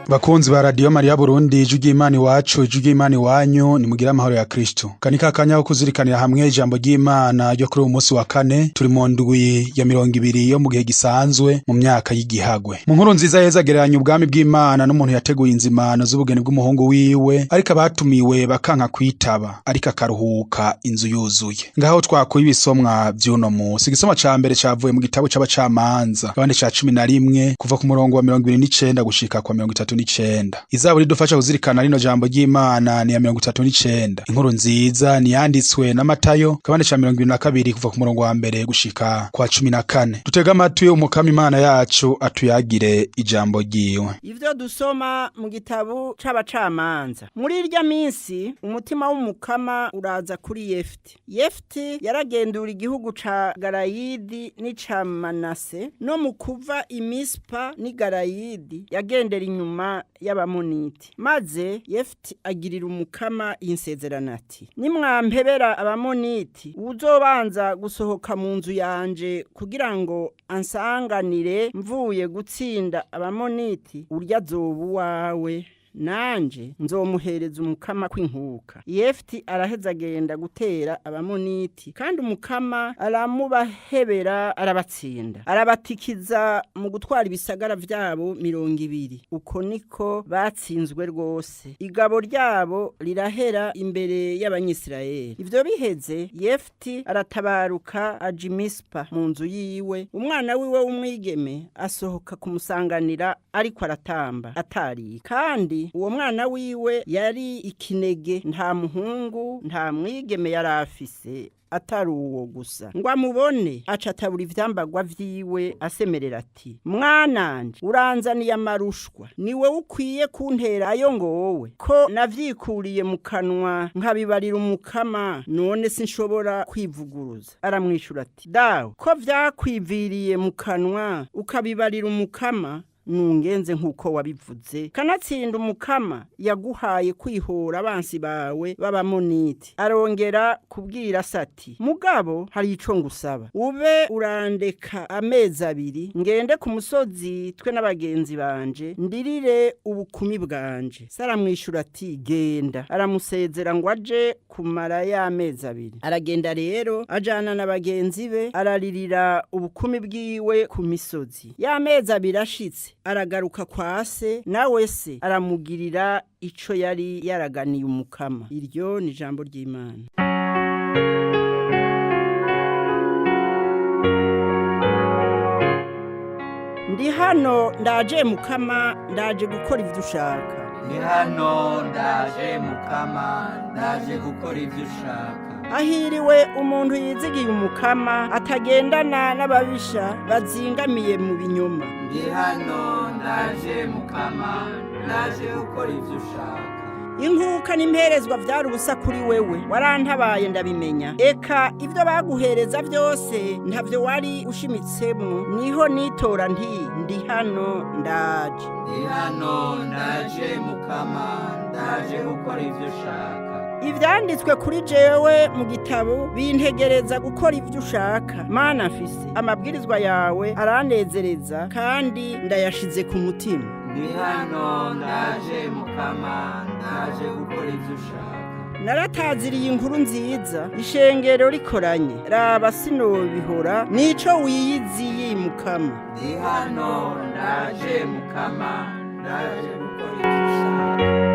Bakunzi ba Radio Maria Burundi, ijwi ry'Imana iwacu, ijwi ry'Imana iwanyu, nimugire amahoro ya Kristo. Kani kakanya ko kuzirikanira hamwe ijambo ry'Imana ryo kuri uyu munsi wa kane, turi mu ndwi ya 20 yo mu gihe gisanzwe mu myaka y'igihagwe. Mu nkuru nziza Yezu agereranya ubwami bw'Imana n'umuntu yateguye inzimano z'ubugeni bw'umuhungu wiwe, ariko abatumiwe bakanka kwitaba, ariko akaruhuka inzu yuzuye. Ngaho twakuye ibisomwa vy'uno munsi. Igisomwa ca mbere cavuye mu gitabo c'abacamanza, kigabane ca 11 kuva ku murongo wa 29 gushika kwa 39. Izaburi idufasha kuzirikana rino jambo ry'Imana ni ya 39. Inkuru nziza ni yanditswe na Matayo, kigabane ca 22 kuva ku murongo wa mbere gushika kwa 14. Dutega amatwi Umukama Imana yacu atuyagire ijambo ryiwe. Ivyo dusoma mu gitabo c'abacamanza. Muri irya minsi umutima w'Umukama uraza kuri Yefti. Yefti yaragendura igihugu ca Galayidi n'ica Manase, no mu kuva i Mispa n'i Galayidi yagendera inyuma y'Abamoniti. Maze Yefti agirira Umukama insezerano ati: nimwampebera Abamoniti, uwuzobanza gusohoka mu nzu yanje kugira ngo ansanganire mvuye gutsinda Abamoniti, urya azoba uwawe, nanje nzomuhereza Umukama kw'inkuka. Yefti araheza agenda gutera Abamoniti, kandi Umukama aramubahebera arabatsinda, arabatikiza mu gutwara ibisagara vyabo 20. Uko niko batsinzwe rwose, igabo ryabo rirahera imbere y'Abanyisirayeli. Ivyo biheze, Yefti aratabaruka aja i Mispa mu nzu yiwe. Umwana wiwe w'umwigeme asohoka kumusanganira, ariko aratamba atarika. Kandi uwo mwana wiwe yari ikinege, nta muhungu nta mwigeme yari afise atari uwo gusa. Ngo amubone aca atabura ivyambagwa vyiwe, asemerera ati: mwananje, uranzaniye amarushwa, ni wewe ukwiye kuntera ayo ngowe, ko navyikuriye mu kanwa nkabibarira Umukama, none sinshobora kwivuguruza. Aramwishura ati: dawe, ko vyakwiviriye mu kanwa ukabibarira Umukama, nungenze nkuko wabivuze. Kanatsinda Umukama yaguhaye kwihora abansi bawe b'Abamoniti. Arongera kubwira se ati: mugabo hari ico ngusaba, ube urandeka amezi 2 ngende ku musozi twe n'abagenzi banje, ndirire ubukumi bwanje. Se aramwishura ati: genda. Aramusezera ngo aje kumara y'amezi 2. Aragenda rero ajana na bagenzi be, araririra ubukumi bwiwe ku misozi. Y'amezi 2 ashitse, aragaruka kwa se, nawe se aramugirira ico yari yaraganiye Umukama. Iryo ni ijambo ry'Imana. Ndi hano ndaje Mukama, ndaje gukora ivyo ushaka. Ndi hano ndaje Mukama, ndaje gukora ivyo ushaka. Ahiriwe umuntu yizigiye Umukama, atagendana n'ababisha bazingamiye mu binyoma. Ndi hano ndaje Mukama, ndaje gukora ivyo ushaka. Inkuka n'imperezwa vyari ubusa kuri wewe, warantabaye ndabimenya. Eka ivyo baguhereza vyose ntavyo wari ushimitsemo, niho nitora nti: ndi hano ndaje. Ndi hano ndaje Mukama, ndaje gukora ivyo ushaka. Ivyanditswe kuri jewe mu gitabo bintegereza gukora ivyo ushaka. Mana mfise amabwirizwa yawe aranezereza, kandi ndayashize ku mutima. Ndi hano ndaje Mukama, ndaje gukora ivyo ushaka. Narataziriye inkuru nziza, ishengero rikoranye. Raba sinobihora, nico wiyiziye Mukama. Ndi hano ndaje Mukama, ndaje gukora ivyo ushaka.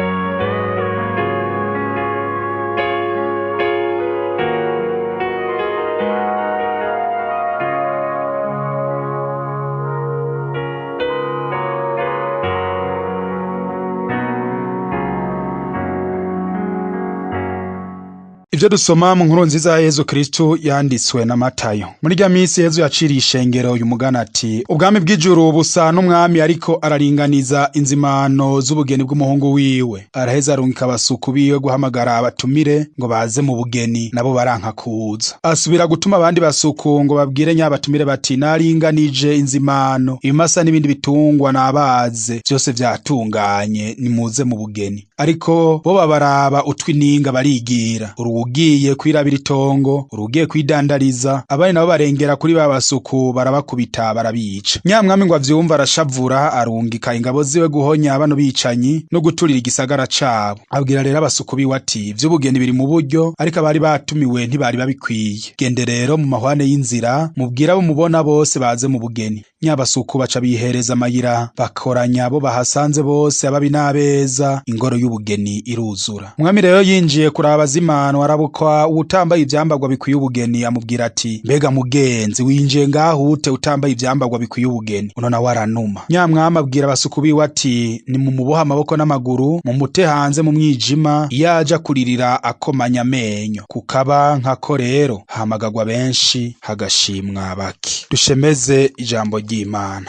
Ivyo dusoma mu nkuru nziza ya Yezu Kristo yanditswe na Matayo. Muri rya minsi Yezu yaciriye ishengero uyu mugani ati: ubwami bw'ijuru busa n'umwami ariko araringaniza inzimano z'ubugeni bw'umuhungu wiwe. Araheza arungika abasuku biwe guhamagara abatumire ngo baze mu bugeni, nabo baranka kuza. Asubira gutuma abandi basuku ngo babwire nyabatumire bati: naringanije inzimano, ibimasa n'ibindi bitungwa nabaze, vyose vyatunganye, nimuze mu bugeni. Ariko bo babaraba utwi ninga barigira. Urugiye kwirabira itongo, urugiye kwidandariza, abandi nabo barengera kuri ba basuku barabakubita barabica. Nyamwami ngo avyumva arashavura, arungika ingabo ziwe guhonya bano bicanyi no guturira igisagara cabo. Abwira rero abasuku biwe ati: "Ivy'ubugeni biri mu buryo, ariko abari batumiwe ntibari babikwiye. Gende rero mu mahwane y'inzira, mubwire abo mubona bose baze mu bugeni." Nyabasuku baca bihereza amayira, bakoranya abo bahasanze bose, ababi n'abeza, ingoro y'ubugeni iruzura. Umwami rero yinjiye kuraba zimano, arabukwa uwutambaye ivyambarwa bikwiye ubugeni, amubwira ati: "Mbega mugenzi, winjiye ngaho ute utambaye ivyambarwa bikwiye ubugeni?" Uno nawe aranuma. Nyamwami abwira abasuku biwe ati: "Nimumubohe amaboko n'amaguru, mumute hanze mu mwijima, iyo aja kuririra akomanya amenyo." Kukaba nkako rero hamagagwa benshi, hagashimwa bake. Dushemeze ijambo ry'Imana.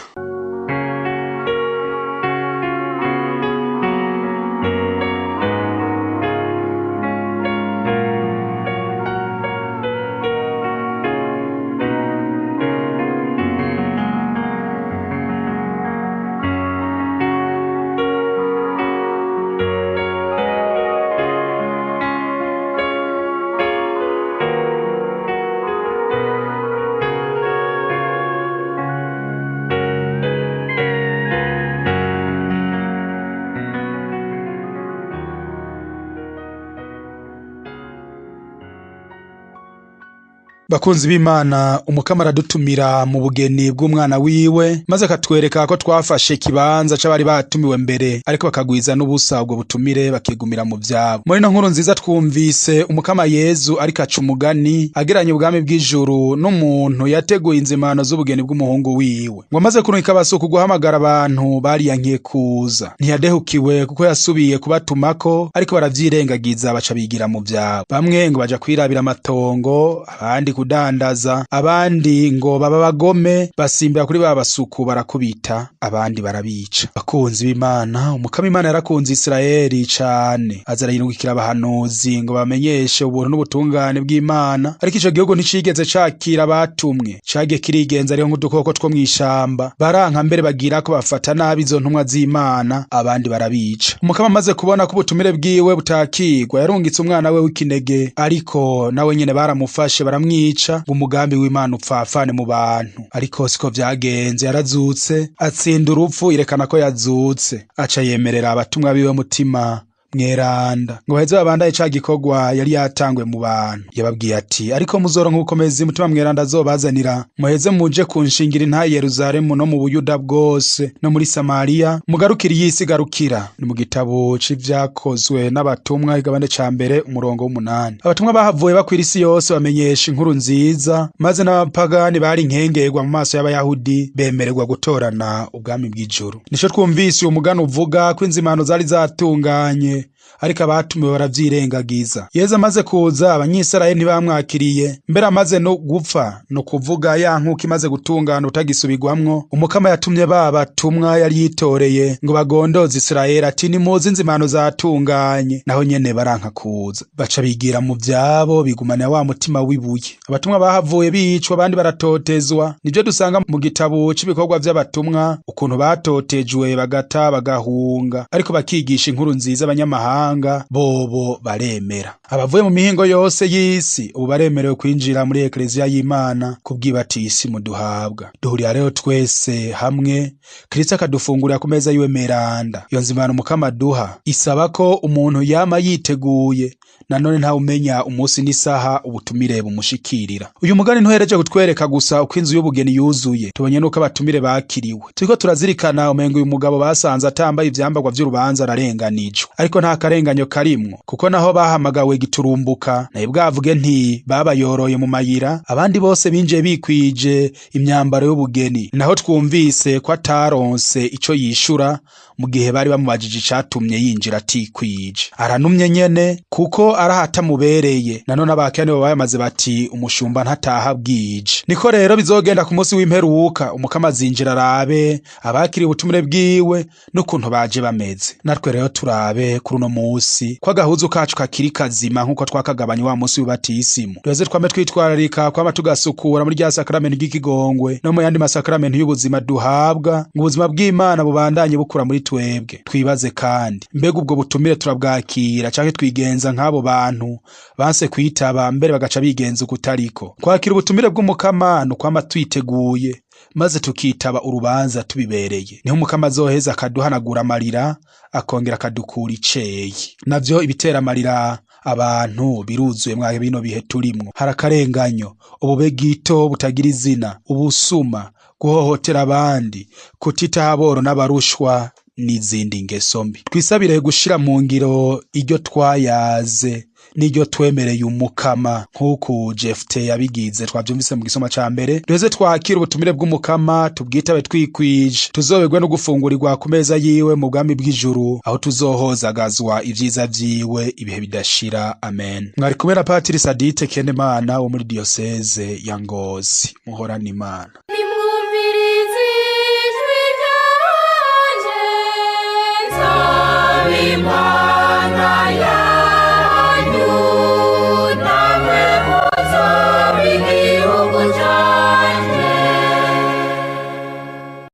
Bakunzi b'Imana, Umukama aradutumira mu bugeni bw'umwana wiwe, maze akatwereka ko twafashe ikibanza c'abari batumiwe mbere, ariko bakagwiza n'ubusa ubwo butumire, bakigumira mu vyabo. Muri ino nkuru nziza twumvise Umukama Yezu ariko aca umugani ageranya ubwami bw'ijuru n'umuntu yateguye inzimano z'ubugeni bw'umuhungu wiwe. Ngo amaze kurungika abasuku guhamagara abantu, bariyankiye kuza. Ntiyadehukiwe kuko yasubiye kubatumako, ariko baravyirengagiza baca bigira mu vyabo. Bamwe ngo baja kwirabira amatongo, abandi kudandaza, abandi ngo baba bagome, basimbira kuri ba basuku barakubita, abandi barabica. Bakunzi b'Imana, Umukama Imana yarakunze Isirayeli cane, aza arayirungikira abahanuzi ngo bamenyeshe ubuntu n'ubutungane bw'Imana, ariko ico gihugu nticigeze cakira abatumwe, cagiye kirigenza ariho nk'udukoko two mw'ishamba. Baranka mbere bagira ko bafata nabi izo ntumwa z'Imana, abandi barabica. Umukama amaze kubona ko ubutumire bwiwe butakirwa, yarungitse umwana we w'ikinege, ariko nawe nyene baramufashe baramwica, ngo umugambi w'Imana upfafane mu bantu. Ariko siko vyagenze, yarazutse, atsinda urupfu, irekana ko yazutse, aca yemerera abatumwa biwe Mutima Mweranda ngo baheze babandaye ca gikorwa yari yatanguye mu bantu. Yababwiye ati: "Ariko muzoronka ubukomezi Mutima Mweranda azobazanira, muheze muje kunshingira intahe i Yeruzalemu no mu Buyuda bwose no muri Samariya, mugarukire iyi si igarukira." Ni mu gitabo c'ivyakozwe n'abatumwa, igabane ca mbere, umurongo w'8. Abatumwa bahavuye bakwira isi yose bamenyesha inkuru nziza, maze n'abapagani bari inkengerwa mu maso y'Abayahudi bemererwa gutorana ubwami bw'ijuru. Nico twumvise uyu mugani uvuga ko inzimano zari zatunganye, ariko abatumiwe baravyirengagiza. Yezu amaze kuza, Abanyisirayeli ntibamwakiriye, mbere amaze no gupfa, no kuvuga ya nkuka imaze gutungana utagisubirwamwo, Umukama yatumye ba batumwa yari yitoreye ngo bagondoze Isirayeli ati: "Nimuze, inzimano zatunganye." Naho nyene baranka kuza, baca bigira mu vyabo, bigumanira wa mutima w'ibuye. Abatumwa bahavuye bicwa, abandi baratotezwa. Nivyo dusanga mu gitabo c'ibikorwa vy'abatumwa, ukuntu batotejwe bagata bagahunga, ariko bakigisha inkuru nziza abanyamahanga, bobo baremera. Abavuye mu mihingo yose y'isi ubu baremerewe kwinjira muri ekleziya y'Imana kubw'ibatisimu duhabwa. Duhurira rero twese hamwe, Kristo akadufungurira ku meza yiwe meranda. Iyo nzimano Umukama aduha isaba ko umuntu yama yiteguye. Nanone ntawe umenya umunsi n'isaha ubutumire bumushikirira. Uyu mugani ntuhereje kutwereka gusa uko inzu y'ubugeni yuzuye, tubonye nuko abatumire bakiriwe. Turiko turazirikana umengo uyu mugabo basanze atambaye ivyambarwa vy'urubanza ararenganijwe, ariko nta karenganyo karimwo, kuko naho bahamagawe giturumbuka, naye bwavuge nti babayoroye mu mayira, abandi bose binjiye bikwije imyambaro y'ubugeni. Naho twumvise ko ataronse ico yishura mu gihe bari bamubajije icatumye yinjira atikwije. Aranumye nyene kuko arahatamubereye. Nanone abakene bo bayamaze bati: "Umushumba ntataha bwije." Niko rero bizogenda ku munsi w'imperuka, Umukama azinjira arabe abakiriye ubutumire bwiwe n'ukuntu baje bameze. Natwe rero turabe ko kuri uno musi ko agahuzu kacu kakiri kazima nk'uko twakagabanye wa musi w'ibatisimu. Duheze twame twitwararika kwama tugasukura muri rya sakramento ry'ikigongwe no mu yandi masakramento y'ubuzima duhabwa, ngo ubuzima bw'Imana bubandanye bukura muri twebwe. Twibaze kandi, mbega ubwo butumire turabwakira canke twigenza nk'abo bantu banse kwitaba, mbere bagaca bigenza ukutariko? Kwakira ubutumire bw'Umukama ni ukwama twiteguye, maze tukitaba urubanza tubibereye. Niho Umukama azoheza akaduhanagura amarira, akongera akadukura iceyi. Navyo ibitera amarira abantu biruzuye mwa bino bihe turimwo. Hari akarenganyo, ubube gito butagira izina, ubusuma, guhohotera abandi, kutitaho aboro n'abarushwa n'izindi ngeso mbi. Twisabire gushira mu ngiro iryo twayaze n'iryo twemereye Umukama, nk'uku Jefute yabigize, twavyumvise mu gisoma ca mbere. Duheze twakire ubutumire bw'Umukama, tubwitabe twikwije, tuzoberwe no gufungurirwa ku meza yiwe mu bwami bw'ijuru, aho tuzohozagazwa ivyiza vyiwe ibihe bidashira. Amen. Mwari kumwe na Patiri Sadite Kenemana wo muri diyoseze ya Ngozi. Muhorane Imana.